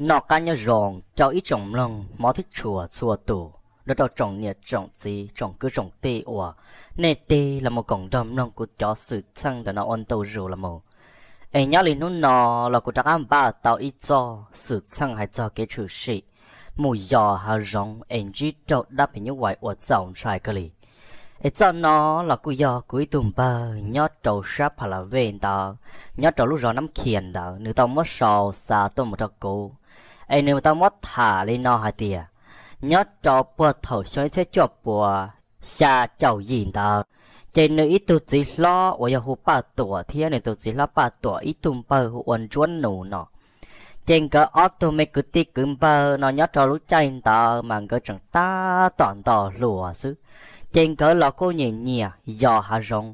Noj qab nyob zoo rau ib tsoom mloog hmov thiab tshua txhua tus, nrog rau tsoom niam tsoom txiv tsoom kwv tsoom tij uas nej tig los mus koom nrog mloog kuv cov xwm txheej ntawm no ua ntu zus los mus. Es nyob li hnub no los kuv rov qab npaj tau ib txoj xwm txheej hais txog kev tshwm sim mus yos hav zoov es ntsib raug dab phim nyuj vais uas txaus ntshai kawg li. Es txoj no los kuj yog kuv ib tug npawg nyob rau sab Pha La Vej ntawd, nyob rau lub zos Nab Khias ntawd, nws tau muab sau xa tuaj mus rau kuv. Es nws tau muab tham li no hais tias, nyob rau puag thaum xyoo ib txhiab cuaj puas xya caum yim ntawd, ces nws ib tug txiv hlob uas yog hu Paj Tuam thiab nws tus txiv hlob Paj Tuam ib tug npawg hu ua Ntsuab Nus no, ces nkawd ob tug me kwv tij kwv npawg no nyob rau lub caij ntawd mas nkawd tseem tab tom nto hluas xwb. Ces nkawd los kuj nyiam nyiam yos hav zoov,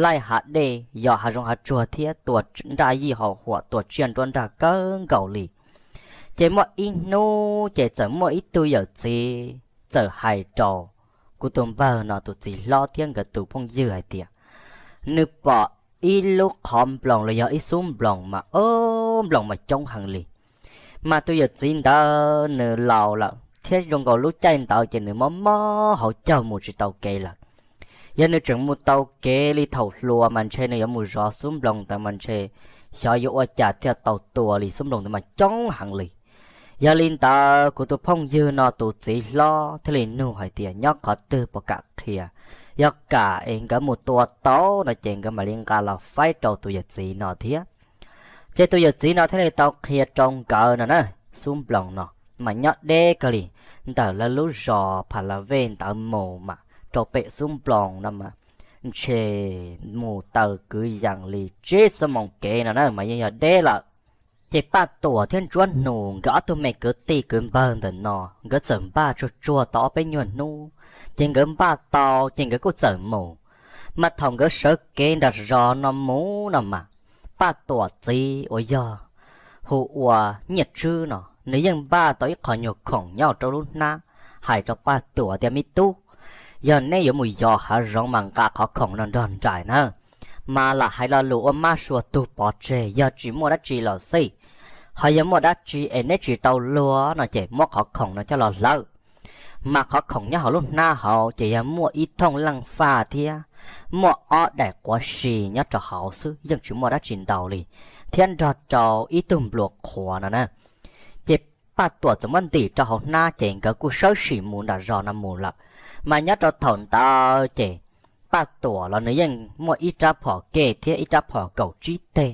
laij hav dej, yos hav zoov hav tsuag thiab tua nraj yij haus huam, tua tsiaj nruab nrag kawg nkaus li. Ces muaj ib hnub ces txawm muaj ib tug yawm txiv txawm hais rau kuv tus npawg no tus txiv hlob thiab nkawd tus phooj ywg hais tias, nws pom ib lub qhov nploos los yog ib xub nploos mas, o, nploos mas coob heev li. Mas tus yawm txiv ntawd nws laus lawm thiab zoo nkaus lub caij ntawd ces nws mob mob hauv caug mus tsis tau kev lawm. Yog nws tseem mus tau kev li thaum hluas mas ntshe nws yuav mus zov xub nploos ntawd mas ntshe xyov yuav ua cas thiaj tau tua li, xub nploos ntawd mas coob heev li. Yog li ntawd kuv tus phooj ywg no tus txiv hlob thiaj li nug hais tias nyob qhov twg puas kam qhia, yog kam es nkawd mus tua tau no ces nkawd mam li nqa los faib rau tus yawm txiv no thiab. Ces tus yawm txiv no thiaj li tau qhia rau nkawd no na, xub nploos no mas nyob deb kawg li, ntawm lawv lub zos Pha La Vej ntawd mus mas rau pem xub nploos no mas ntshe mus taw kwv yees li tsib xuab moos kev no na mas yeej yog deb lawm. Ces Paj Tuam thiab Ntsuab Nus nkawd ob tug me kwv tij kwv npawg ntawm no nkawd txawm npaj tsuag tsuag tau ob peb nyuag hnub, ces nkawd npaj tau ces nkawd kuj txawm mus. Mas thaum nkawd sawv kev nram zos no mus no mas, Paj Tuam txiv uas yog hu ua Nyiaj Tswb no nws yeej npaj tau ib qho nyuag khoom nyob rau lub hnab, hais rau Paj Tuam tias, me tub, yog neb yuav mus yos hav zoov mas nqa qhov khoom no nrog nraim na, mas lam hais lo lus ua mab sua tug pov tseg, yog tsis muaj dab tsi los xij, ho yog muaj dab tsi es neb tsis tau luag no ces muab qhov khoom no coj los hlawv. Mas qhov khoom nyob hauv lub hnab hauv ces yog muaj ib thooj leej faj thiab muaj ob daim quav si nyob rau hauv xwb, yeej tsis muaj dab tsi ntau li, thiab nrog rau ib tug npluas qhuav no na. Ces Paj Tuam txawm muab ntim rau hauv hnab ces nkawd kuj sawv tsees mus nram zos no mus lawm. Mas nyob rau thaum ntawd ces Paj Tuam los nws yeej muaj ib rab phom kej thiab ib rab phom kaum tsib teg,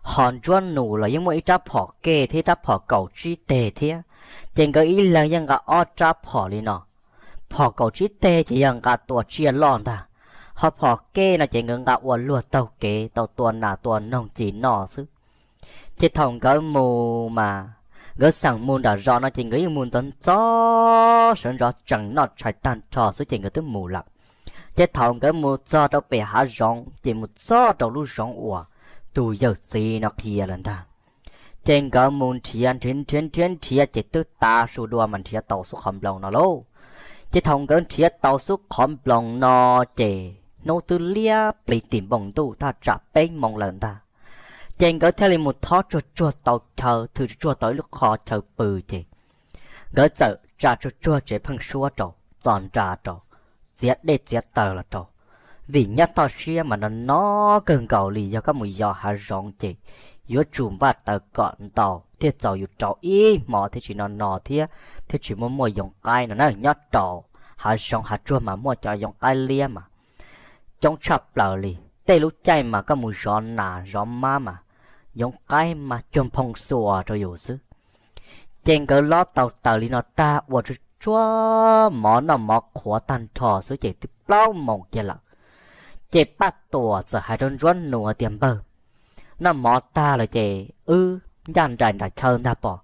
ho Ntsuab Nus los yeej muaj ib rab phom kej thiab ib rab phom kaum tsib teg thiab. Ces nkawd ib leeg yeej nqa ob rab phom li no. Phom kaum tsib teg ces yog nqa tua tsiaj loj ntag, ho phom kej no ces nkawd nqa ua luag taug kev tau tua nas tua noog ci noj xwb. Ces thaum nkawd mus mas, nkawd xeem mus nram zos no ces nkawd yeej mus ntxov ntxov sawv ntxov tsees noj tshais tag nrho xwb ces nkawd twb mus lawm. Ces thaum nkawd mus txog rau pem hav zoov ces mus txog rau lub zoov uas tus yawm txiv no qhia lawm ntag. Ces nkawd mus nrhiav nrhiav nrhiav nrhiav nrhiav ces twb tav su dua mas nrhiav tau xub qhov nploos no lauj. Ces thaum nkawd nrhiav tau xub qhov nploos no ces hnub twb liab plis tim npoo ntuj thaj tsam peb moos lawm ntag. Ces nkawd thiaj li mus thob tsuag tsuag tau chaw, thwm tsuag tsuag tau ib lub qho chaw pw ces nkawd txawm tsa tsuag tsuag tsev pheeb suab rau, txo nra rau, txiav dej txiav taws los rau. Vim nyob toj siab mas no no kawg nkaus li, yog koj mus yos hav zoov ces yuav tsum npaj taws kom ntau thiaj txaus yus rau ib hmo thiaj tsis no no thiab thiaj tsis muaj muaj yoov qaib no na. Nyob rau hav zoov hav tsuag mas muaj cov yoov qaib liab mas coob tshaj plaws li. Tej lub caij mas koj mus zov nas zov mab mas yoov qaib mas cuag nphoo xuas rau yus xwb. Ces nkawd lob tau taws li no tag ua tsuag tsuag mov noj mov qhuav tag nrho xwb ces twb plaub moos kiag lawm. Ces Paj Tuam txawm hais rau Ntsuab Nus tias, npawg, noj mov tag lawm ces wb ncaj nraim nram chaw ntag pom,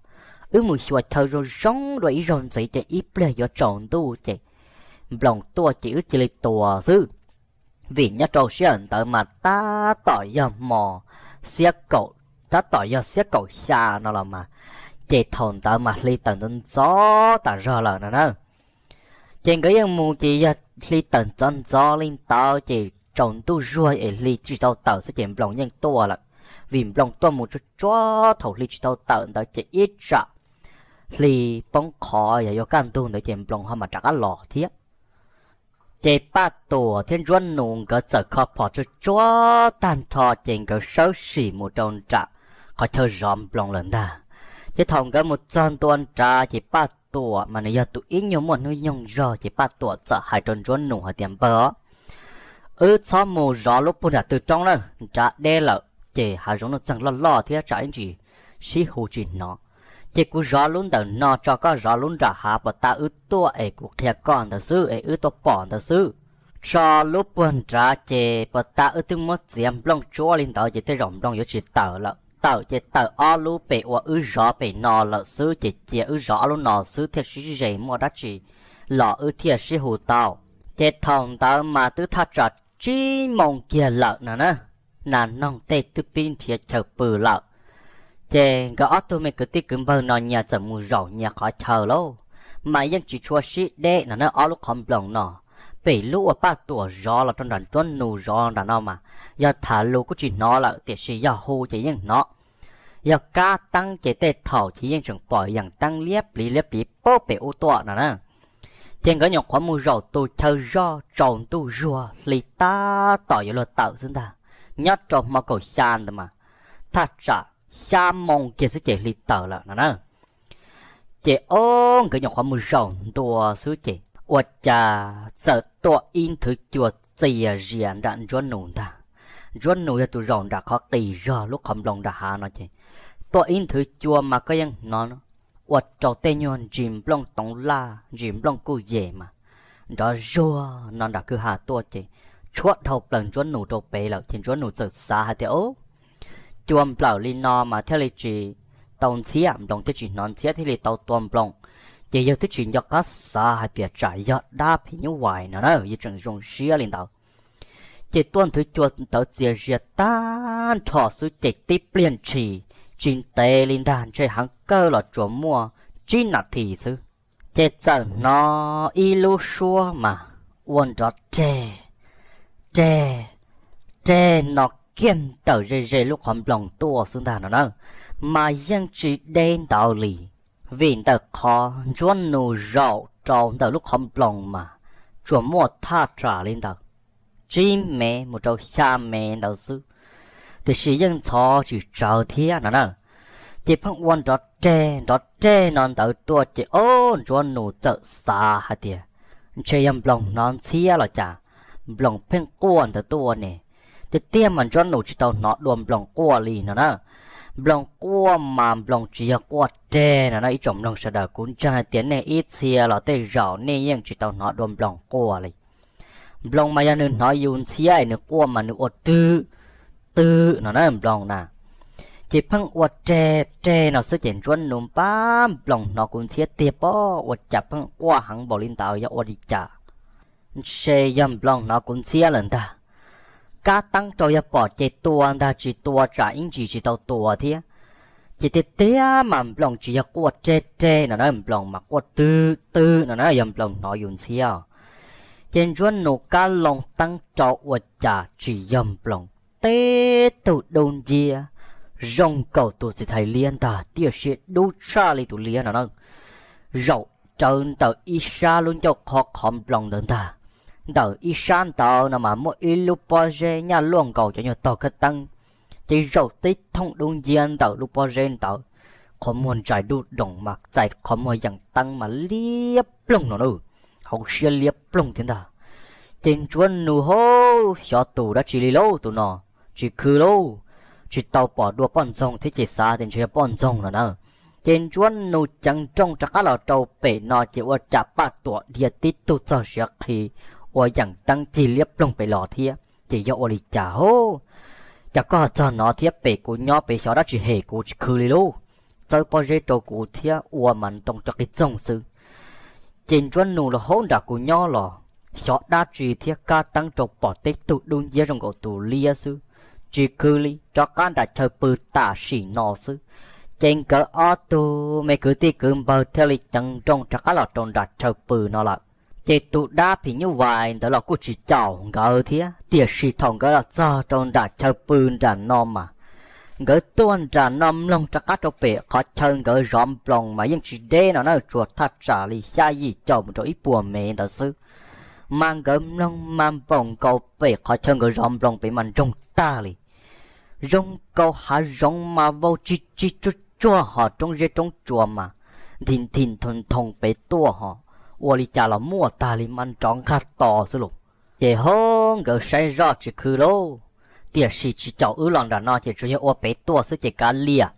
wb mus xyuas chaw zoo zoo dua ib zaug ntxiv ces ib pliag yuav tsaus ntuj ces nploos tuaj ces wb cia li tua xwb. Vim nyob rau sij hawm ntawd mas tab tom yog hmo xiab kaum, tab tom yog xiab kaum xya no los mas, ces thaum ntawd mas hli tawm ntxov ntxov tas zog lawm no na. Ces nkawd yeej mus ces yog hli tawm ntxov ntxov li ntawd ces tsaus ntuj zuag es hli tsis tau tawm xwb ces nploos yeej tuaj lawm. Vim nploos tuaj mus tsuag tsuag thaum hli tsis tau tawm ntawd ces ib tsam hli poob qho yog yuav kaj ntug ntawd ces Nploos ho mam rov qab los thiab. Ces Paj Tuam thiab Ntsuab Nus nkawd txawm kho phom tsuag tsuag tag nrho ces nkawd sawv tsees mus rau nram qhov chaw zov Nploos lawm ntag. Ces thaum nkawd mus txog ntua nrad ces Paj Tuam mas nws yog tus ib nyuag muaj hnub nyoog zog ces Paj Tuam txawm hais rau Ntsuab Nus hais tias, Npawg, wb txhob mus zov lub puag nram tw roob na, nrad deb lawm ces hav zoov nuj txeeg loj loj thiab tsam ib ntsis sib hu tsis hnov. Ces kuv zov lub ntawm no tso, koj zov lub nram hav, puas tas wb tuaj es kuv qhia koj ntawd xwb es wb tuaj pom ntawd xwb. Tso lub puag nrad ces puas tas wb twb muab txiav nplooj tsuab li ntawd ces tej zaum Nploos yuav tsis tawm lawm. Tawm ces tawm ob lub pem uas wb zov pem no lawm xwb ces cia wb zov ob lub no xwb thiaj sib ze, muaj dab tsi los wb thiaj sib hu tau. Ces thaum ntawd mas twb thaj tsam tsib moos kiag lawm no na, nas noog tej twb pib nrhiav chaw pw lawm. Ces nkawd ob tug me kwv tij kwv npawg no nyias txawm mus zaum nyias qhov chaw lauj, mas yeej tsis tshua sib deb no na. Ob lub qhov nploos no, pem lub uas Paj Tuam zov los rau nram Ntsuab Nus zov nram no mas yog tham lus kuj tsis hnov lawm tiam sis yog hu ces yeej hnov. Yog kab teeb ces tej thaum ces yeej tseem pom yeem teeb liab pliv liab pliv pub pem ub tuaj no na. Ces nkawd nyuam qhuav mus zaum tus chaw zog tsaus ntuj zuag hli tab tom yuav luag tawm xwb ntag. Nyob rau hmo kaum xya ntawd mas thaj tsam xya moo kiag xwb ces hli tawm lawm no na. Ces ob nkawd nyuam qhuav mus zaum ntua xwb ces ua cas txawm tuaj ib nthwv cua txias zias nram Ntsuab Nus ntag. Ntsuab Nus yog tus zaum nram qhov qis zog lub qhov nploos nram hav no ces tuaj ib nthwv cua mas koj yeej hnov ua rau tej nyuag ntsis nplooj toov laj ntsis nplooj kuj yem mas nrov zuag no nram kwj ha tuaj ces tshuab dhau plaws Ntsuab Nus rau pem lawm ces Ntsuab Nus txawm xav hais tias, Ub, cua nplawm li no mas thiaj li tsis tau ntxhiab, nploos thiaj tsis hnov ntxhiab thiaj li tau tua nploos. Ces yawg twb tsis nco qab xav hais tias tsam yog dab phim nyuj vais no na, yawg tseem zoo siab li ntawd. Ces tuaj nthwv cua ntawd txias zias tag nrho xwb ces tib pliag ntshis tsis ntev li ntag, ntshe heev kawg los tsuas muaj tsib nas this xwb, ces txawm hnov ib lub suab mas ua nrov reg, reg, reg no kiag ntawm ze ze lub qhov nploos tuaj xwb ntag no na, mas yeej tsis deb ntawd li. Vim ntawm qhov Ntsuab Nus zaum rau ntawm lub qhov nploos mas tsuas muaj thaj tsam li ntawd tsib mev mus rau xya mev ntawd xwb, tiam sis yeej ntxhov tsis tsawg thiab no na. Ces pheej ua nrov reg nrov reg no ntawd tuaj ces ob Ntsuab Nus txawm xav hais tias ntshe yog nploos hnov ntxhiab los cas, nploos pheej quaj ntawd tuaj ne. Tiag tiag mas Ntsuab Nus tsis tau hnov dua nploos quaj li no na. Nploos quaj mas nploos tsis yog quaj reg no na, ib tsoom mloog sawv daws, kuv ntseeg hais tias nej ib txhia los tej zaum nej yeej tsis tau hnov dua nploos quaj li. Nploos mas yog nws hnov yus ntxhiab es nws quaj mas nws ua twg, twg no na nploos na. Ces pheej ua reg reg no xwb ces Ntsuab Nus npab, nploos hnov kuv ntxhiab tiag pob, ua cas pheej quaj heev npaum li ntawd yog ua li cas? Ntshe yog nploos hnov kuv ntxhiab lawm ntag. Kab teeb rau yog pom ces tua ntag, tsis tua tsam ib ntsis tsis tau tua thiab. Ces tiag tiag mas nploos tsis yog quaj reg reg no na, nploos mas quaj twg twg no na, yog nploos hnov yus ntxhiab. Ces Ntsuab Nus kab loo teeb rau ua cas tsis yog nploos, teb tug dub nciab zoo nkaus tus txiv thais liab ntag, tiam sis dub tshaj li tus liab no na. Zaum rawv ntawm ib sab lub ncauj qhov qhov nploos ntawd ntag. Ntawm ib sab ntawd no mas muaj ib lub pob zeb nyaj luaj nkaus cov nyuag tog kab teeb, ces zaum tib thooj dub nciab ntawm lub pob zeb ntawd. Qhov muag ntsais duj doos mas txais qhov muag yeem teeb mas liab ploog no na, hauv siab liab ploog thiab ntag. Ces Ntsuab Nus hauv xyov tus dab tsi li lauj, tus no tsis khw lauj, tsis tau pom dua poj ntxoog thiab ces xav tias ntshe yog poj ntxoog no na. Ces Ntsuab Nus ceev nrooj rov qab los rau pem no ces ua cas Paj Tuam dhia tib tug txog siav qhi ua yeem teeb cig liab ploog pem los thiab. Ces yog ua li cas hauj? Cas koj txog no thiab, pem kuv nyob pem xyov dab tsi hem kuv tsis khw li lauj. Txawb pob zeb rau kuv thiab ua mas ntoo cov qis txoog xwb. Ces Ntsuab Nus los hauv nram kuv nyob los xyov dab tsi thiab, kab teeb rau pom teb tug dub nciab zoo nkaus tus liab xwb, tsis khw li. Rov qab nram chaw pw tam sim no xwb. Ces nkawd ob tug me kwv tij kwv npawg thiaj li ceev nrooj rov qab los rau nram chaw pw no lawm. Ces tus dab phim nyuj vais ntawd los kuj tsis caum nkawd thiab, tiam sis thaum nkawd los txog rau nram chaw pw nram no mas Nkawd tuaj nram no mloog rov qab rau pem qhov chaw nkawd zov nploos mas yeej tsis deb no na, tsuas thaj tsam li xya yim caum mus rau ib puas mev ntawd xwb. Mas nkawd mloog mas npaum nkaus pem qhov chaw nkawd zov nploos pem mas ntsoog tag li. Zoo nkaus hav zoov mas vau tsis tsis tsuag tsuag, ho roob zeb roob tsua mas nthi nthi ntho ntho pem tuaj ho, ua li cas los muaj tag li mas nrov nqag to xwb lauj. Ces ho nkawd saib zoj tsis khw lauj, tiam sis tsis caum wb los nram no ces tsuas yog ua pem tuaj xwb ces kav liam,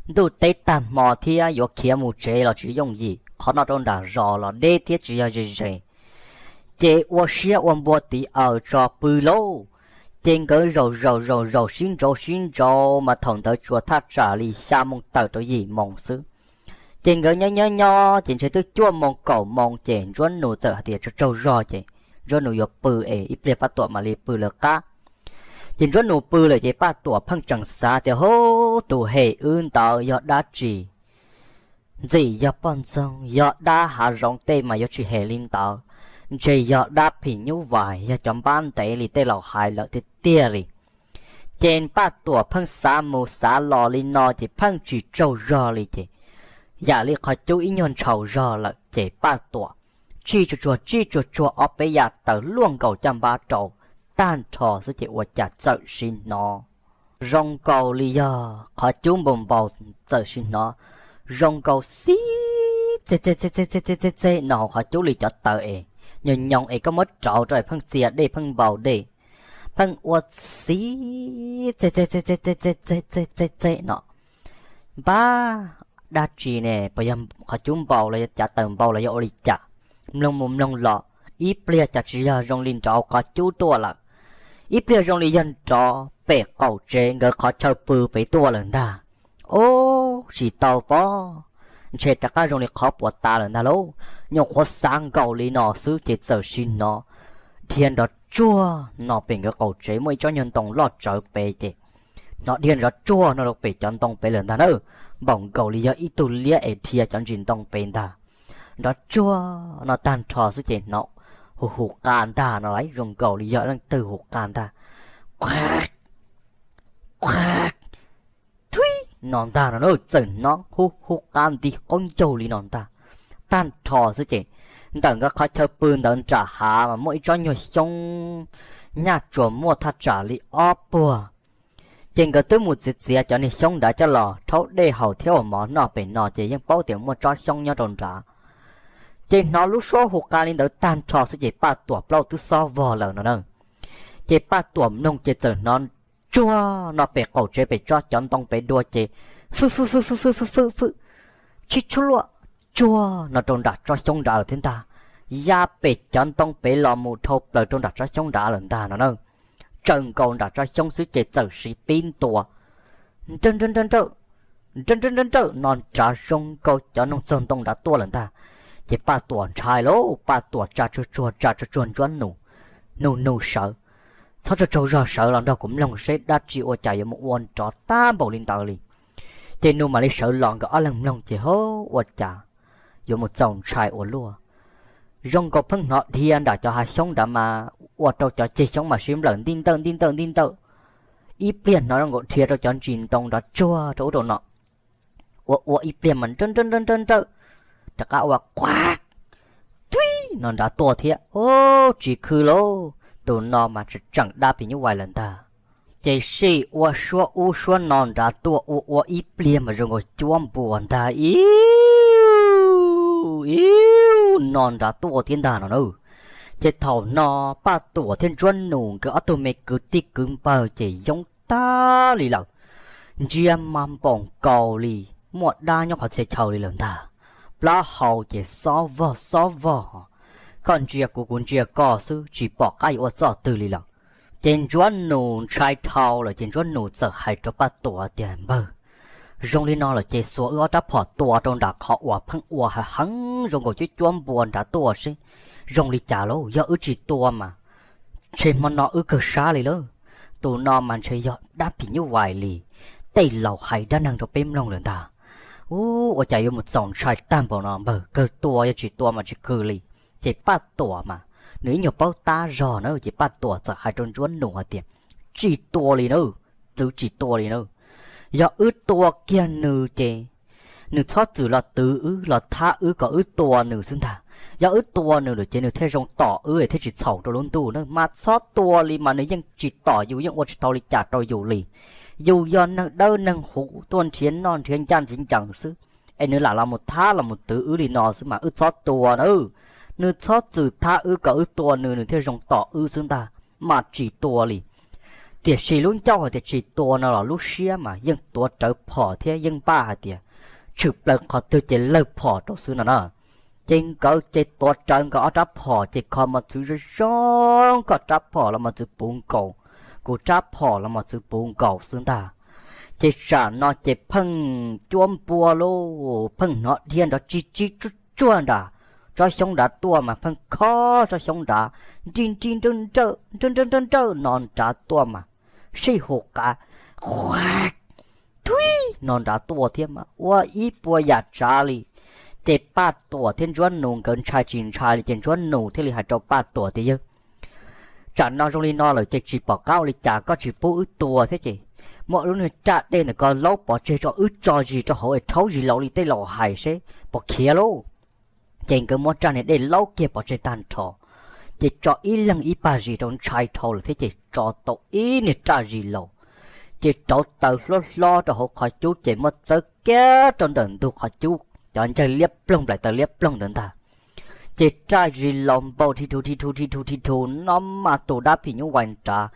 ntuj teb tag hmo thiab yuav khiav mus tsev los tsis yooj yim, qhov no rau nram zos los deb thiab tsis yog ze ze. Ces ua siab ua npua tiv aws tso pw lauj. Ces nkawd zaum zaum zaum zaum sib ntsauv sib ntsauv mas thaum ntawd tsuas thaj tsam li xya moo tawm rau yim moo xwb. Ces nkawd nyob nyob nyob ces ntshe twb cuaj moo kaum moo ces Ntsuab Nus txawm hais tias tsaug tsaug zog ces Ntsuab Nus yuav pw es ib pliag Paj Tuam mam li pw lawv qab. Ces Ntsuab Nus pw lawm ces Paj Tuam pheej tseem xav tias, Hub, tus hem wb ntawd yog dab tsi? Ntxim yog poj ntxoog, yog dab hav zoov tej mas yuav tsis hem li ntawd, ntshe yog dab phim nyuj vais, yog cov npab ntev li tej laus hais lawm tiag tiag li. Ces Paj Tuam pheej xav mus xav los li no ces pheej tsis tsaug zog li ces yam li qhov cub ib nyuag ntshaus zog lawm ces Paj Tuam tsij tsuag tsuag tsij tsuag tsuag ob peb yam taws luaj nkaus caj npab rau tag nrho xwb ces ua cas txawm sim hnov zoo nkaus li yog qhov cub npau npau, txawm sim hnov zoo nkaus xib txeb txeb txeb txeb txeb txeb txeb txeb no hauv qhov cub li cov taws es nyoos nyoos es koj muab rauv rau es pheej txia dej pheej npau dej, pheej ua xib txeb txeb txeb txeb txeb txeb txeb txeb txeb no. Npab, dab tsi ne? Puas yog qhov cub npau los yog cav taws npau los yog ua li cas? Mloog mus mloog los ib pliag cas tsis yog zoo li nrov qhov cub tuaj lawm, ib pliag zoo li yog nrov pem qaum tsev nkawd qhov chaw pw pem tuaj lawm ntag. Ub, tsis tau pob, ntshe rov qab zoo li qhov puas tas lawm ntag lauj. Nyuam qhuav xav nkaus li no xwb ces txawm sim hnov dhia nrov tsuag no pem nkawd qaum tsev muaj ib tsob nyuag ntoo loj tsawv pem ces hnov dhia nrov tsuag no rau pem cov ntoo pem lawm ntag na. Npaum nkaus li yog ib tug liab es dhia cov ntsis ntoo pem ntag. Nrov tsuag no tag nrho xwb ces hnov hu hu qa ntag no lauj, zoo nkaus li yog leej twg hu qa ntag. Quaj, quaj, thuib no ntag no na, txawm hnov hu hu qa nti qaub ncaug li no ntag. Tag nrho xwb ces ntawm nkawd qhov chaw pw ntawd nram hav mas muaj ib tsob nyuag xyoob nyaj tsuas muaj thaj tsam li ob puag. Ces nkawd twb mus txiav txiav cov niag xyoob nrad coj los rhaub dej haus thiab ua mov noj pem no ces yeej paub tias muaj tsob xyoob nyob rau nrad. Ces hnov lub suab hu qa li ntawd tag nrho xwb ces Paj Tuam plaub twb xob vog lawm no na. Ces Paj Tuam mloog ces txawm hnov tsuag no pem qaum tsev pem tsob cov ntoo pem dua ces fwb fwb fwb fwb fwb fwb fwb fwb, tshib tshub luaj tsuag no rau nram tsob xyoob nrad lawm thiab ntag. Ya pem cov ntoo pem los mus dhau plaws rau nram tsob xyoob nrad lawm ntag no na. Tsaws nkaus nram tsob xyoob xwb ces txawm siv pib ntua nrawj nrawj nrawj nrawj, nrawj nrawj nrawj nrawj no nrad zoo nkaus cov noog txog ntoo nrad tuaj lawm ntag. Ces Paj Tuam ntshai lauj, Paj Tuam tsa tsuag tsuag tsa tsuag tsuag Ntsuab Nus, Nus, Nus sawv, txhob tsaug tsaug zog, sawv los nrog kuv mloog seb dab tsi ua cas yuav mus ua nrov tag npaum li ntawd li. Ces Nus mam li sawv los, nkawd ob leeg mloog ces hub, ua cas yuav mus txaus ntshai ua luaj. Zoo nkaus pheej hnov dhia nram cov hav xyoob nrad mas ua rau cov ceg xyoob mas sib nplawm ntij ntawj ntij ntawj ntij ntawj. Ib pliag hnov zoo nkaus dhia rau cov ntsis ntoo nrad tsuag rau ub rau no. Ua ua ib pliag mas nrawj nrawj nrawj nrawj, rov qab ua quaj tuib no nrad tuaj thiab. Ub, tsis khw lauj, tus no mas tseem dab phim nyuj vais lawm ntag. Ces sim ua suab ub suab no nrad tuaj, ua ua ib pliag mas zoo nkaus cuab npua ntag, iu iu no nrad tuaj thiab ntag no na. Ces thaum no Paj Tuam thiab Ntsuab Nus nkawd ob tug me kwv tij kwv npawg ces yoob tag li lawm. Ntsia mas npaum nkaus li muaj dab nyob qhov txhia chaw li lawm ntag. Plaub hau ces xob vog xob vog, koj ntsia kuv kuv ntsia koj xwb tsis pom qab yuav ua txoj twg li lawm. Ces Ntsuab Nus ntshai dhau lawm ces Ntsuab Nus txawm hais rau Paj Tuam tias, Npawg, zoo li no lawm ces xuas wb ob rab phom tua rau nram qhov uas pheej ua heev heev zoo nkaus cuab cuab npua nrad tuaj seb zoo li cas lauj. Yog wb tsis tua mas ntshe hmo no wb kawg sab li lauj. Tus no mas ntshe yog dab phim nyuj vais li tej laus hais dab neeg rau peb mloog lawm ntag. Ub, ua cas yuav mus txaus ntshai tag npaum no, npawg, kawg tua, yog tsis tua mas tsis khw li. Ces Paj Tuam mas nws ib nyuag paub tab zog na, ces Paj Tuam txawm hais rau Ntsuab Nus hais tias, Tsis tua li na, txwv tsis tua li na. Yog wb tua kiag nws ces nws txhob txwm los twv wb los thab wb kom wb tua nws xwb ntag. Yog wb tua nws lawm ces nws thiaj zoo tom wb thiaj tsis txhaum rau lub ntuj na. Mas txhob tua li mas nws yeej tsis tom yus, yeej ua tsis tau li cas rau yus li. Yus yog neeg dawb neeg huv tuaj nrhiav noj nrhiav ncaj nrhiav ncees xwb, es nws lam los mus thab los mus twv wb li no xwb mas wb txhob tua na. Nws txhob txwm thab wb kom wb tua nws, nws thiaj zoo tom wb xwb ntag, mas tsis tua li. Tiam sis lub ncauj hais tias tsis tua no los lub siab mas yeej tuav rawv phom thiab yeej npaj hais tias tshwm plaws qhov twg ces lawg phom rau xwb no na. Ces nkawd ces tuav rawv nkawd ob rab phom ces kho mos txwv zoo zoo, koj rab phom los mos txwv puv nkaus, kuv rab phom los mos txwv puv nkaus xwb ntag. Ces tsam no ces pheej cuab npua lauj, pheej hnov dhia nrov tsib tsib tsuag tsuag nram tsob xyoob nrad tuaj mas pheej khob tsob xyoob nrad nrij nrij nrawj nrawj nrawj nrawj no nrad tuaj mas sij hu qav, thuib no nrad tuaj thiab mas ua ib puas yam tsav li. Ces Paj Tuam thiab Ntsuab Nus nkawd ntshai tsis ntshai li ces Ntsuab Nus thiaj li hais rau Paj Tuam tias, yawg, tsam no zoo li no lawm ces tsis pom qab ua li cas, koj tsis pub wb tua thiab ces muab lub niag raj dej ntawm ko laub pov tseg tso, wb tso zis rau hauv es rhaub zis laus li tej laus hais seb puas khiav lauj. Ces nkawd muab raj niag dej laub kiag pov tseg tag nrho, ces tso ib leeg ib pag zis rau, ntshai dhau lawm thiab ces tso tau ib niag raj zis laus, ces rauv taws hlob hlob rau hauv qhov cub ces muab txawb kiag rau ntawm ntug qhov cub, cov ncaig liab ploog nplaim taws liab ploog ntawd ntag. Ces raj zis laus npau thi thu thi thu thi thu thi thu no mas tus dab phim nyuj vais nrad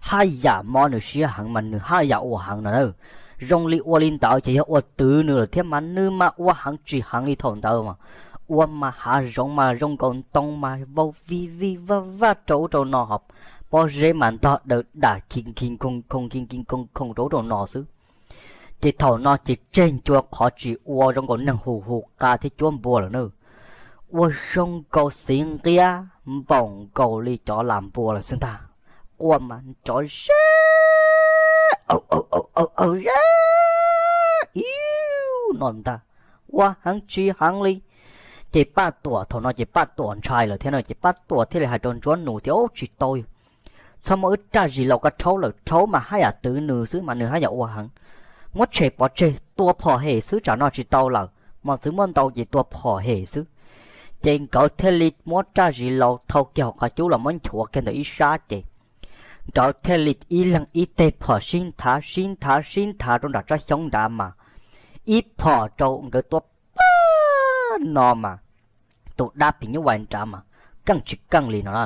haj yam mob nws siab heev mas nws haj yam ua heev no na. Zoo li ua li ntawd ces yog ua twv nws lawm thiab mas nws mas ua heev tsis heev li thaum ntawd mas ua mas hav zoov mas zoo nkaus ntoo mas vau vij vij vaj vaj rau ub rau no, ho pob zeb mas ntog daws dam khi khi khoo khoo khi khi khoo khoo rau ub rau no xwb. Ces thaum no ces tseg ncua qhov tsis ua zoo nkaus neeg hu hu qa thiab cuab npua lawm na. Ua zoo nkaus xiv nqiab npaum nkaus li cov lam npua lawm xwb ntag. Quaj mas nrov zeb aw aw aw aw zeb iu no ntag, ua heev tsis heev li. Ces Paj Tuam thaum no ces Paj Tuam ntshai lawm thiab no ces Paj Tuam thiaj li hais rau Ntsuab Nus tias, ub, tsis tau, txhob muab wb raj zis laus ko rhaub lawm, rhaub mas haj yam twv nws xwb mas nws haj yam ua heev. Muab tshem pov tseg tua phom hem xwb, tsam no tsis tau lawm, mos txwv muaj ntau ces tua phom hem xwb. Ces nkawd thiaj li muab raj zis laus thau kiag hauv qhov cub los muab nchuav kiag ntawm ib sab ces nkawd thiaj li ib leeg ib teg phom sib nthav sib nthav sib nthav rau nram tsob xyoob nrad mas ib phom rau nkawd tua pag no mas tus dab phim nyuj vais nrad mas keej tsis keej li no na.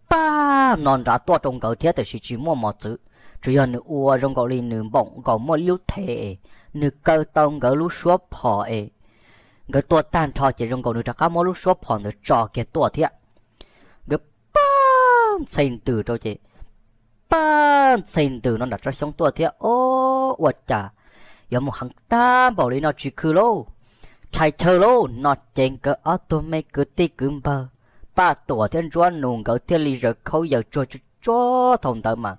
Pag no nrad tuaj rau nkawd thiab tiam sis tsis muaj mos txwv, tsuas yog nws ua zoo nkaus li nws npaum nkaus muaj ib lub thev es nws kaw tau nkawd lub suab phom es nkawd tua tag nrho ces zoo nkaus nws rov qab muab lub suab phom ntawd tso kiag tuaj thiab. Nkawd pag ntxhee ntws rau ces pag ntxhee ntws no nram tsob xyoob tuaj thiab. Ob, ua cas yuav mus heev tag npaum li no tsis khw lauj, rhais chaw lauj no ces nkawd ob tug me kwv tij kwv npawg Paj Tuam thiab Ntsuab Nus nkawd thiaj li zaws khaub yaws tsuag tsuag thaum ntawd mas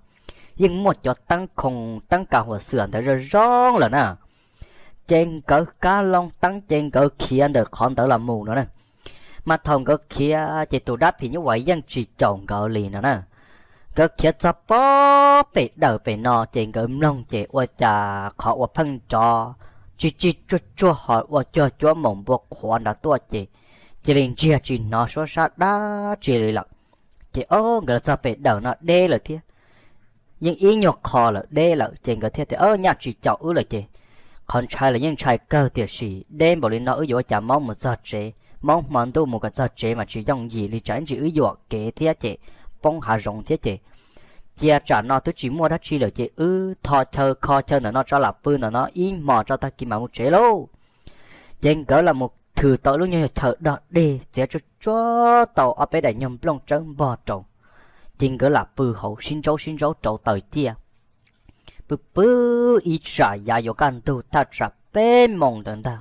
yeej muaj cov teeb khoo teeb ka huam xwm ntawd zoo zoo lawm na. Ces nkawd kab loo teeb ces nkawd khiav ntawm qhov ntawd los mus no na. Mas thaum nkawd khiav ces tus dab phim nyuj vais yeej tsis caum nkawd li no na. Nkawd khiav txog pob pem dawm pem no ces nkawd mloog ces ua cas qhov uas pheej nrov tsig tsig tsuag tsuag ho ua cuag cuab maum npua qhuav nrad tuaj ces cia li ntsiag tsis hnov suab sab dab tsi li lawm. Ces ob, nkawd los txog pem dawm no deb lawm thiab, yeej ib nyuag qho lawm deb lawm ces nkawd thiaj tias, ob, nyaj tsis caum wb lawm ces qhov ntshai los yeej ntshai kawg tiam sis deb npaum li no wb yuav ua cas maub mus txog tsev, maub hmo ntuj mus kom txog tsev mas tsis yooj yim li, tsam ib ntsis wb yuam kev thiab ces poob hav zoov thiab ces cia tsam no twb tsis muaj dab tsi lawm ces wb tho chaw kho chaw ntawm no tso lam pw ntawm no ib hmos tso tag kis mam mus tsev lauj. Ces nkawd los mus thwm tau lub nyuag chaw dog dig txiav tsuag tsuag tau ob peb daim nyuag nplooj tsawb npog rau, ces nkawd lam pw hauv sib ntsaub sib ntsaub rau taws ciaj. Pw pw ib tsam yav yuav kaj ntug thaj tsam peb moos ntawd ntag,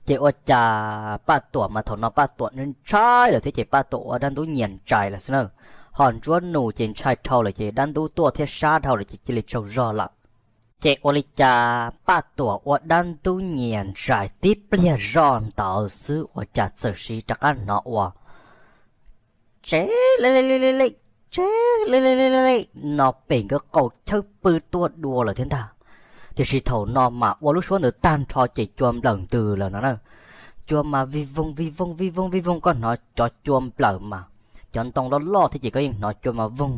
ces ua cas Paj Tuam mas thaum no Paj Tuam ntshai lawm thiab ces Paj Tuam ua dab ntub nyias ntsais lawm xwb na. Ho Ntsuab Nus ces ntshai dhau lawm ces dab ntub tuaj thiab sab dhau lawm ces cia li tsaug zog lawm. Ces ua li cas Paj Tuam ua dab ntub nyias ntsais tib pliag zoj ntawd xwb ua cas txawm sim rov qab hnov ua tsev le le le le le, tsev le le le le le no pem nkawd qaum chawb pw tuaj dua lawm thiab ntag. Tiam sis thaum no mas ua lub suab ntawd tag nrho ces cua nplawm ntws lawm no na. Cua mas vij voog vij voog vij voog vij voog, koj hnov cov cua nplawm mas, cov ntoo loj loj thiab ces koj yeej hnov cua mas voog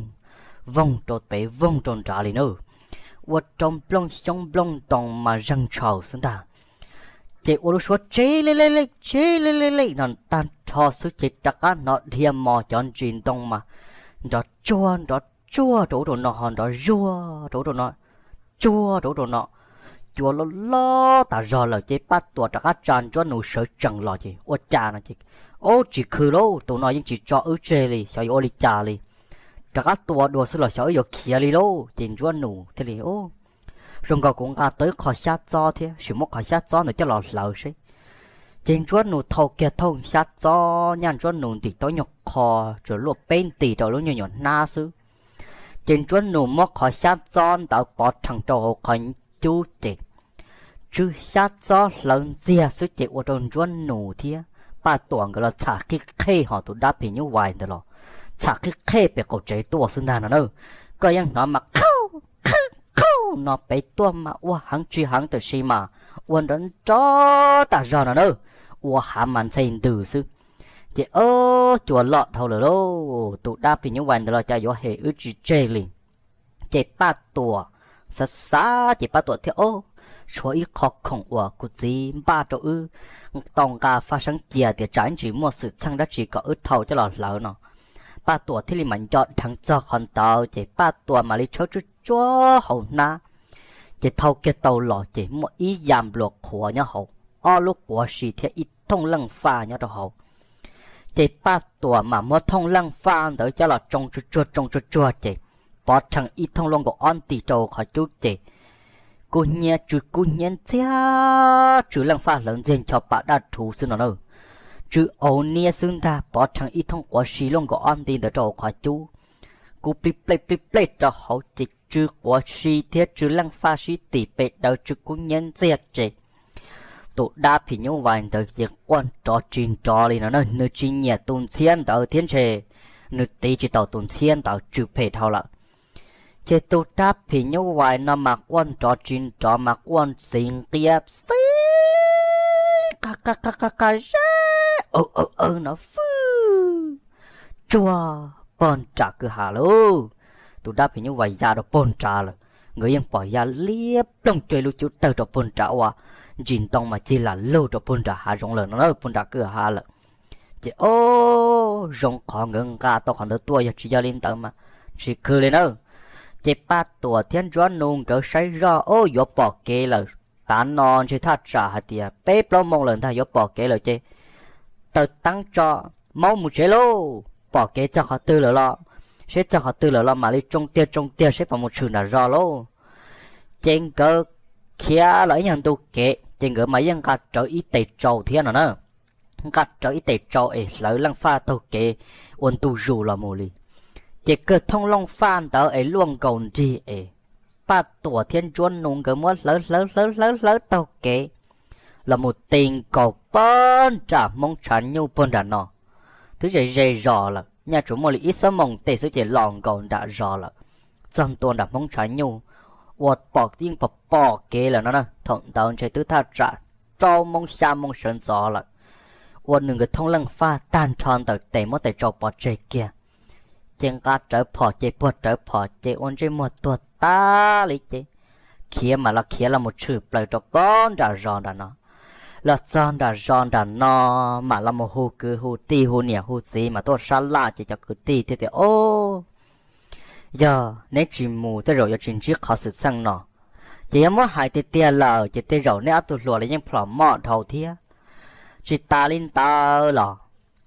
voog rau pem voog rau nrad li na. Ua rau nplooj xyoob nplooj ntoo mas zeeg ntshaws xwb ntag. Ces ua lub suab tseb lej lej lej tseb lej lej lej no tag nrho xwb ces rov qab hnov dhia mos cov ntsis ntoo mas nrov tsuag nrov tsuag rau ub rau no, ho nrov zuag rau ub rau no, tsuag rau ub rau no. Cua loj loj tas zog lawm ces Paj Tuam rov qab tsa Ntsuab Nus sawv tsees los ces ua cas no ces, Ob, tsis khw lauj, tus no yeej tsis tso wb tseg li, xyov yuav ua li cas li. Rov qab tua dua xwb los xyov wb yuav khiav li lauj. Ces Ntsuab Nus thiaj li, Zoo nkaus kuv nqa tau ib qho xyab txob thiab, sim muab qhov xyab txob ntawd coj los hlawv seb. Ces Ntsuab Nus thau kiag thooj xyab txob, nyaj Ntsuab Nus ntim tau nyuag qho, tsuas luaj peb nti rau lub nyuag nyuam hnab xwb. Ces Ntsuab Nus muab qhov xyab txob ntawd pov rhees rau hauv qhov cub ces tsw xyab txob hlawv ntxiag xwb ces ua rau Ntsuab Nus thiab Paj Tuam nkawd los txham qhib qhej, ho tus dab phim nyuj vais ntawd los txham qhib qhej pem qaum tsev tuaj xwb ntag no na. Koj yeej hnov mas qhauj qhauj qhauj no pem tuaj mas ua heev tsis heev tab sis mas ua nrov nrov tas zog no na, ua hav mas ntxhe ntws xwb. Ces ob, cua loj dhau lawm lauj, tus dab phim nyuj vais ntawd los cas yuav hem wb tsis tseg li. Ces Paj Tuam xav xav ces Paj Tuam thiaj, Ob, tshuav ib qho khoom uas kuv txiv npaj rau wb tau nqa faj seeb cia tias tsam ib ntsis muaj xwm txheej dab tsi kom wb thau coj los hlawv no. Paj Tuam thiaj li mam nco dheev txog qhov ntawd ces Paj Tuam mam li tshawb tsuag tsuag hauv hnab, ces thau kiag tau los ces muaj ib ya nplua qhuav nyob hauv, ob lub quav si thiab ib thooj leej faj nyob rau hauv. Ces Paj Tuam mam muab thooj leej faj ntawd coj los tsoo tsuag tsuag tsoo tsuag tsuag ces pov rhees ib thooj luaj nkaus ob nti rau qhov cub ces kub hnyiab tsw kub hnyiab ntxiag, tsw leej faj hlawv ntxiag ncho pas daj rhuv xwb no na. Tsw auv niab xwb ntag, pov rhees ib thooj quav si luaj nkaus ob nti ntawd rau hauv qhov cub, kub plij plej plij plej rau hauv ces tsw quav si thiab tsw leej faj sib tim pes daws tsw kub hnyiab ntxiag ces tus dab phim nyuj vais ntawd ces quaj nrov tsis nrov li no na, nws tsis nyiam tus ntxhiab ntawd thiab ntshe nws tiv tsis tau tus ntxhiab ntawd tsw phem dhau lawm. Ces tus dab phim nyuj vais no mas quaj nrov tsis nrov mas quaj ntxiv nqiab xib qa qa qa qa qa zeb aw aw aw no fwj tsuag pog nram kwj ha lauj. Tus dab phim nyuj vais ya rau pog nrad lawm, nkawd yeej pom ya liab ploog cuag lub cub tawg rau pog nrad ua ntsis ntoo mas cig lam lug rau pog nrad hav zoov lawm no na, pog nrad kwj ha lawm. Ces ob, zoo qhov nkawd nqa tau qhov ntawd tuaj, yog tsis yog li ntawd mas tsis khw li na. Ces Paj Tuam thiab Ntsuab Nus nkawd saib zoj, Ob, yuav pom kev lawm, tav no ntshe thaj tsam hais tias peb plaub moo lawm ntag, yuav pom kev lawm ces taws teeb tso, maub mus tsev lauj. Pom kev txog qhov twg lawm los, seb txog qhov twg lawm los mam li tsoo tiag tsoo tiag seb puas mus tshwm nram zos lauj. Ces nkawd khiav los ib nyuag ntu kev ces nkawd mas yeej nqa rawv ib tes tsau thiab no na. Nqa rawv ib tes tsau es hlawv leej faj taug kev ua ntu zus los mus li. Ces kawg thooj leej faj ntawd es luaj nkaus nrig es Paj Tuam thiab Ntsuab Nus nkawd muab hlawv hlawv hlawv hlawv hlawv taug kev los mus ti nkaus pog nram Hmoob Tshav Nyuj pog nram no. Twb ze ze zos lawm, nyaj tsuas muaj li ib xuab moos tej xwb ces los nkaus nram zos lawm. Txog ntua nram Hmoob Tshav Nyuj, ua pom yeej pom pom kev lawm no na. Thaum ntawd ntshe twb thaj tsam rau moos xya moos sawv ntxov lawm. Ua nws nkawd thooj leej faj tag nrho ntawm tes muab tes tsau pov tseg kiag, ces nqa rawv phom ces puag rawv phom ces ua ntsej muag tuag tag li ces khiav mas los khiav los mus tshwm plaws rau pog nram zos nram no. Los txog nram zos nram no mas los mus hu kwv hu tij hu niam hu txiv mas tuaj sab laj ces cov kwv tij thiaj tias, Ob, yog neb tsis mus tej zaum yuav tsis ntsib qhov xwm txheej no. Ces yog muab hais tiag tiag lawm ces tej zaum neb ob tug hluas los yeej plhom moj dhau thiab. Tsis tas li ntawd los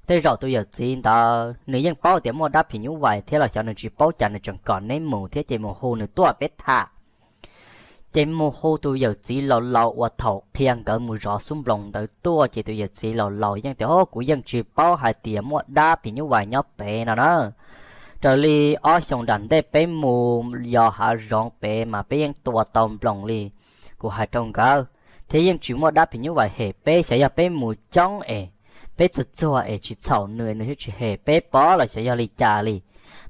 tej zaum tus yawm txiv ntawd nws yeej paub tias muaj dab phim nyuj vais thiab los xyov nws tsis paub cas nws tseem kom neb mus thiab ces mus hu nws tuaj peb tham. Ces mus hu tus yawm txiv laus laus uas thaum qhia nkawd mus zov xub nploos ntawd tuaj ces tus yawm txiv laus laus yeej tias, Ob, kuv yeej tsis paub hais tias muaj dab phim nyuj vais nyob pem no na. Raws li ob xyoos nram ntej peb mus yos hav zoov pem mas peb yeej tua tau nploos li. Kuv hais rau nkawd thiab yeej tsis muaj dab phim nyuj vais hem peb, xyov yog peb mus coob es peb txuag txuag es tsis txhaum nws, nws thiaj tsis hem peb pob los xyov yog li cas li.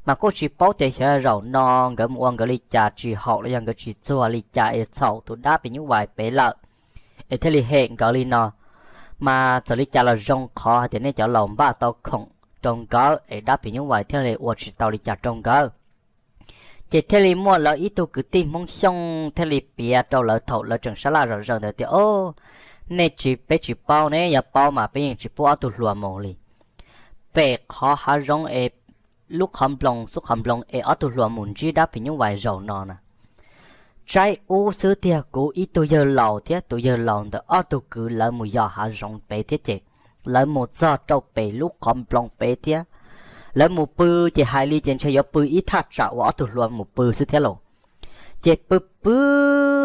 mas kuj tsis paub tias xyov zaum no nkawd mus ua nkawd li cas tsis haum los yog nkawd tsis txuag li cas es txhaum tus dab phim nyuj vais pem lawm, es thiaj li hem nkawd li no. Mas txawm li cas los zoo qhov hais tias nej cov laus npaj tau khoom rau nkawd es dab phim nyuj vais thiaj li ua tsis tau li cas rau nkawd. Ces thiaj li muaj lawv ib tug kwv tij Hmoob Xyooj thiaj li piav rau lawv thaum lawv tseem sab laj zom zaws ntawd tias, o, nej tsis, peb tsis paub ne, yog paub mas peb yeej tsis pub ob tug hluas mus li. Pem qhov hav zoov es lub qhov nploos xub qhov nploos es ob tug hluas mus ntsib dab phim nyuj vais zaum no na, tsaib ub xwb tiag kuv ib tug yawg laus thiab tus yawg laus ntawm ob tug kwv lawv mus yos hav zoov pem thiab ces lawv mus txog rau pem lub qhov nploos pem thiab. Lawv mus pw ces hais li ces ntshe yuav pw ib thaj tsam uas ob tug hluas mus pw xwb thiab lauj. Ces pw pw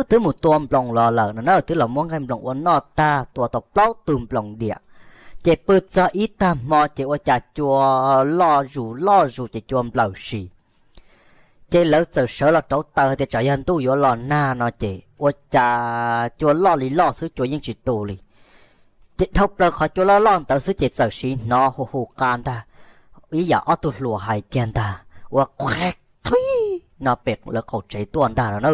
twb mus tua nploos los lawm no na, twb los muab nqaij nploos ua noj tag, tua tau plaub tug nploos diam. Ces pw txog ib tag hmo ces ua cas cua loj zus loj zus ces cua nplawm si. Ces lawv txawm sawv los rauv taws tias tsam yog ntuj yuav los nag no ces ua cas cua loj li loj xwb, cua yeej tsis tu li. Ces dhau plaws qhov cua loj loj ntawd xwb ces txawm sim hnov hu hu qa ntag, ib yam ob tug hluas hais kiag ntag, ua qheb thuib no pem lawv qaum tsev tuaj ntag no na.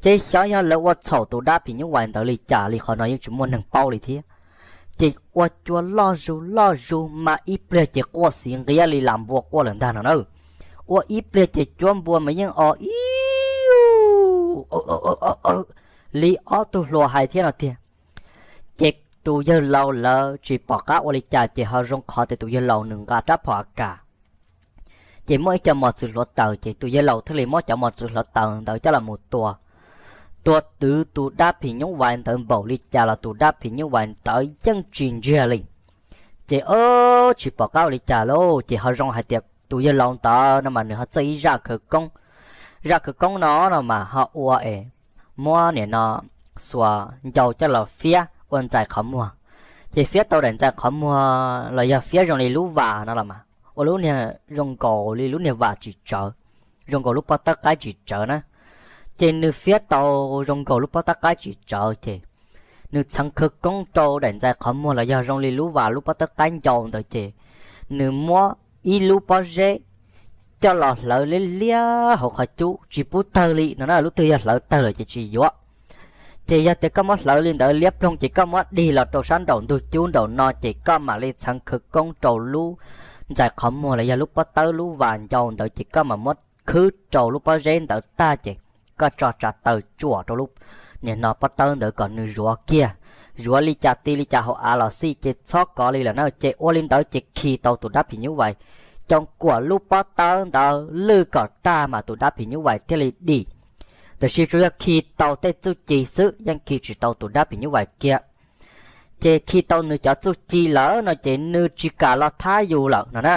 Ces xyov yog lawv ua txhaum tus dab phim nyuj vais ntawd li cas li, qhov no yeej tsis muaj neeg paub li thiab. Ces ua cua loj zus loj zus mas ib pliag ces quaj xiv nqiab li las npua quaj lawm ntag no na. Ua ib pliag ces cuab npua mas yeej o ib li ob tug hluas hais thiab no tiag. Ces tus yawg laus lawv tsis pom qab ua li cas ces ho zoo qhov tias tus yawg laus nws nqa rab phom a kas. Ces muaj ib co mos txwv hluav taws ces tus yawg laus thiaj li muab cov mos txwv hluav taws ntawd coj los mus tua. Tua twv tus dab phim nyuj vais ntawd npaum li cas los tus dab phim nyuj vais ntawd yeej tsis ntsiag li. Ces o, tsis pom qab ua li cas lauj, ces ho zoo hais tias tus yawg laus ntawd no mas nws ho txawj ib zaj khawv koob. Zaj khawv koob no no mas ho ua es muab nim no xuas ncau coj los fiab ua ntxais qhov muag. Ces fiab tau daim ntxais qhov muag los yog fiab zoo li lub vas no los mas ua lub niag zoo nkaus li lub niag vas tsis tsawv, zoo nkaus lub pob tawb qaib tsis tsawv na. Ces nws fiab tau zoo nkaus lub pob tawb qaib tsis tsawv ces nws txheev khawv koob rau daim ntxais qhov muag los yog zoo li lub vas lub pob tawb qaib ncau ntawd ces nws muab ib lub pob zeb coj los hlawv liab liab hauv qhov cub tsis pub tawg li no na, lub twg yog hlawv tawg lawm ces tsis yuav. Ces yog tias koj muab hlawv li ntawd liab ploog ces koj muab dig los rau sab nraum ntug cub nraum no ces koj mam li txheev khawv koob rau lub ntxais qhov muag los yog lub pob tawb lub vas ncau ntawd ces koj mam muab khwb rau lub pob zeb ntawd tag ces koj tso tsav taws tsuam rau lub niag no pob tawb ntawd kom nws zuav kiag, zuav li cas ti li cas hauv av los xij ces txhob kov li lawm na. Ces ua li ntawd ces khi tau tus dab phim nyuj vais, cov kuam lub pob tawb ntawd lwj kom tag mas tus dab phim nyuj vais thiaj li dim. Tiam sis tsuas yog khi tau tej txuj ci xwb yeej khi tsis tau tus dab phim nyuj vais kiag. Ces khi tau nws cov txuj ci lawm no ces nws tsis kam los thab yus lawm no na.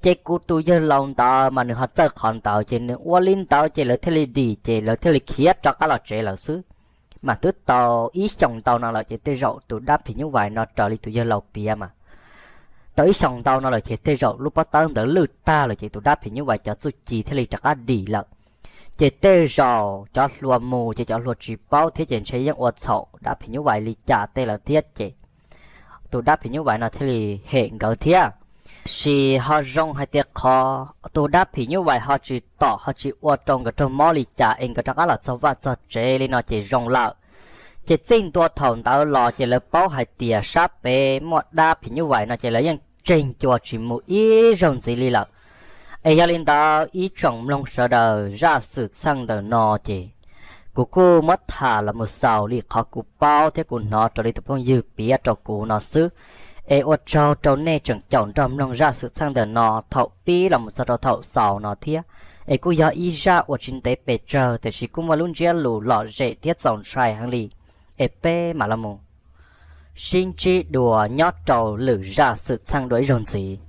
Ces kuv tus yawg laus ntawd mas nws ho txawj qhov ntawd ces nws ua li ntawd ces lawv thiaj li dim ces lawv thiaj li khiav rov qab los tsev lawm xwb. Mas twb tau ib xyoos ntau no lawm ces tej zaum tus dab phim nyuj vais no raws li tus yawg laus piav mas tau ib xyoos ntau no lawm ces tej zaum lub pob tawb ntawd lwj tag lawm ces tus dab phim nyuj vais cov txuj ci thiaj li rov qab dim lawm. Ces tej zaum cov hluas mus ces cov hluas tsis paub thiab ces ntshe yeej ua txhaum dab phim nyuj vais li cas tej lawm thiab ces tus dab phim nyuj vais no thiaj li hem nkawd thiab. Tiam sis ho zoo hais tias qhov tus dab phim nyuj vais ho tsis tom ho tsis ua rau nkawd raug mob li cas es nkawd rov qab los txog vaj txog tsev li no ces zoo lawm. Ces txij ntua thaum ntawd los ces lawv paub hais tias sab pem muaj dab phim nyuj vais no ces lawv yeej tseg ncua tsis mus ib zaug ntxiv li lawm. Es yog li ntawd ib tsoom mloog sawv daws, zaj xwm txheej ntawm no ces kuv kuj muab tham los mus xaus li qhov kuv paub thiab kuv hnov raws li tus phooj ywg piav rau kuv no xwb. Es ua tsaug rau nej tseem caum nrog mloog zaj xwm txheej ntawm no thaum pib los mus txog rau thaum xaus no thiab. Es kuj yog ib zaj uas tsis ntev pes tsawg tiam sis kuj muaj lub ntsiab lus lom zem thiab txaus ntshai heev li. Es peb mam los mus sib ntsib dua nyob rau lwm zaj xwm txheej dua ib zaug ntxiv.